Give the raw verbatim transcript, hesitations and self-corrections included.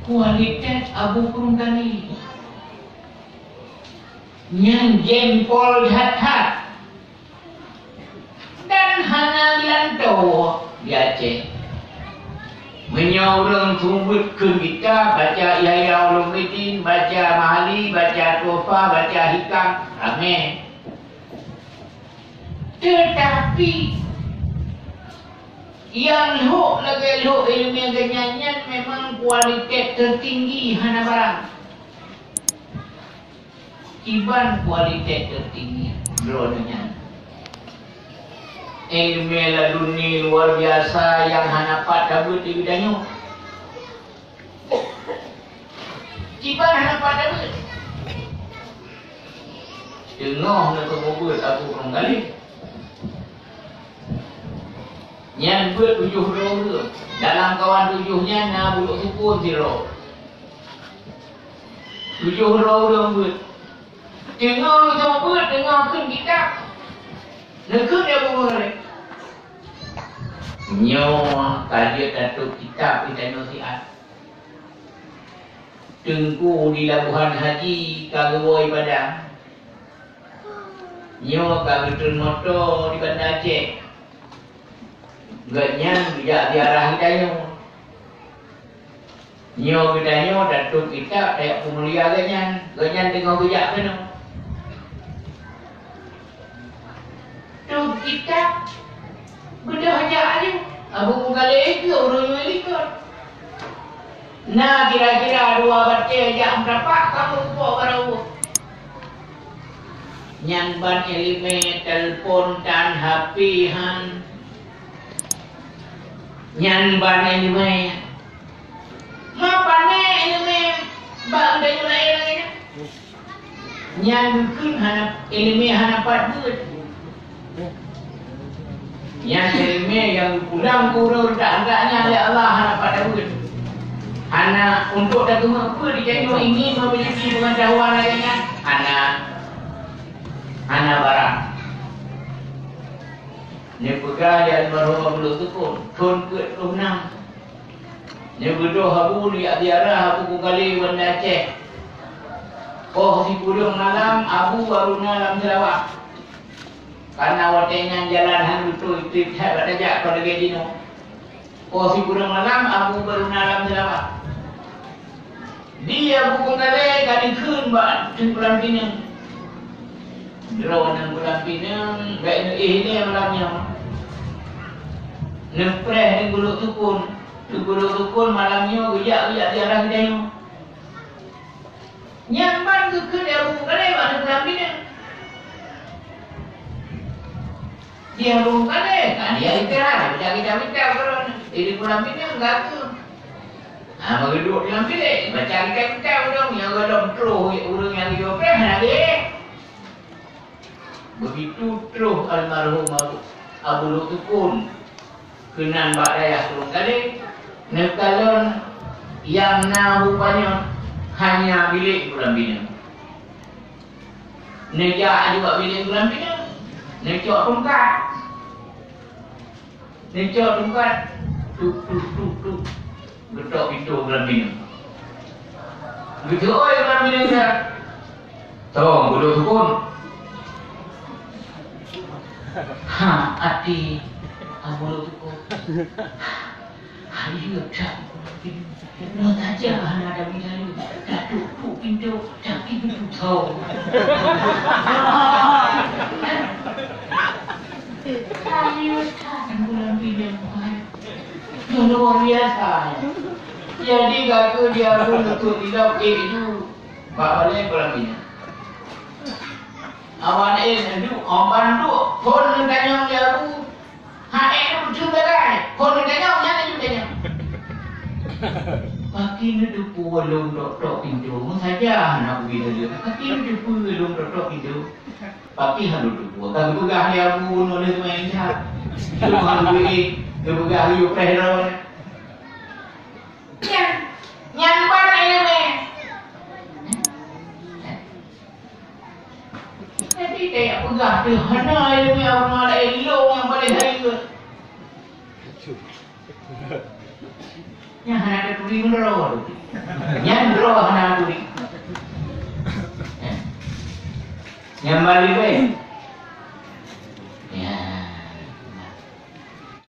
Kualitas Abu Krueng Galeh nyan jempol that-that. Dan hana geulantoe di Aceh. Meunyoe ureuëng seumeubeuet kheun kitab, baca Ihya Ulumuddin, baca Mahalli, baca Tuhfah, baca Hikam, ramé. Teutapi nyang lhok lagée lhok iéleumé geuhnyan nyan memang kualitas teutinggi hana barang. Kiban kualitas teutinggi droeneuh nyan. Iéleumé laduni luar biasa nyang hana pat tabeuet di geutanyoe. Kiban hana pat tabeuet. Teungoh neuseumeubeuet Abu Krueng Galeh. Nyan beuet tujoh droe ureuëng. Dalam kawan tujoh nyan na buluk sukon sidroe. Tujoh droe ureuëng beuet. Teungoh neuseumeubeuet, teungoh kheun kitab. Neukheun lé Abu Krueng Galeh. Nyoe ka jeuet tatôb kitab geutanyoe siat. Teungku di Labuhan Haji ka geuwoe Padang. Nyoe ka geutreun moto di Banda Aceh. Gobnyan geujak ziarah geutanyoe. Nyoe geutanyoe tatôb kitab tajak peumulia gobnyan. Gobnyan teungoh geujak keunoe. Tôb kitab beudôh jak aju. Abu Krueng Galeh keu ureuëng nyoe likot. Na kira-kira dua batée jak meurapat ka meureumpok barô. Nyan ban iéleumé telepon tan H P han. Nyan ban iéleumé. Ma pané iéleumé bak geutanyoe laén lagée nyan. Nyan geukheun hana, iéleumé hana pat beuet. Nyan iéleumé nyang geupulang keu ureuëng reutak-reutak nyan lé Allah hana pat tabeuet. Hana untuk tateumé peue di tanyoe ingin memiliki pengetahuan lagée nyan. Hana, hana barang. Neupeugah lé almarhum Abdul Sukun, thon peuet ploh nam. Neubeudôh Abu neujak ziarah Abu Krueng Galeh Banda Aceh. Poh sikureueng malam Abu baru na lam Sarawak. Karna watée nyan jalan han beutôi, treb that bak tajak kon lagée jinoe. Poh sikureueng malam Abu baru na lam Sarawak. Di Abu Krueng Galeh ka neukheun bak Teungku Lam Pineung. Droeneuh Teungku Lam Pineung bék neuéh ilée malam nyoe. Neupreh Teungku Lhoksukon. Teungku Lhoksukon malam nyoe geujak, geujak ziarah geutanyoe. Nyan ban geukheun lé Abu Krueng Galeh bak Teungku Lam Pineung. Di Abu Krueng Galeh ka dia istirahat, baca kitab-kitab keudroe. Di Teungku Lam Pineung ka keu. Ha, meuduek di lam bilék, baca kitab-kitab ureuëng nyang gohlom troh ureuëng nyang geuyue preh hana lé. Beugitu troh almarhum Abu, Abu Lhoksukon keunan bak dayah Krueng Galeh, neukalon nyang na rupa nyoe hanya bilék Teungku Lam Pineung. Neujak aju bak bilék Teungku Lam Pineung, neucok tungkat. Neucok tungkat, tuk, tuk, tuk, tuk. Geutok pintoe Teungku Lam Pineung. Geuteuôi Teungku Lam Pineung nyan. "Tong, Abu Lhoksukon." "Ha, até, Abu Lhoksukon." "Hai, ya, cak, Teungku Lam Pineung." Nyoe saja hana tabi-tabi, tatuk-tuk pintoe, tapi geuputong. Ayo, tan bulan pinang, hai. Nyoe luar biasa, ya. Jadi, ka keuh di Abu leutot ilop ék ju bak balée bulan pinang. Awan ék ju, awan duek, phon neutanyong di Abu. Hai, eh, beutôi sagai. Kon neutanyong, nyan laju tanyong. Paki neuteupeue lôn tok-tok pintoe, meusaja hana kubi saja. Paki neuteupeue lôn tok-tok pintoe. Paki hana teupeue. Ka geupeugah lé Abu nyoe lé teuma Isa. Lôn hana kubi, geupeugah geuyue preh droe. Nyan, nyan ban iéleumé. Jadi, tajak peugah teuh hana iéleumé, ureuëng laén lôn nyang paleng hai geuh. Nyang hana teuh Di meudroe. Nyan droe hana turi. Nyan balik weh.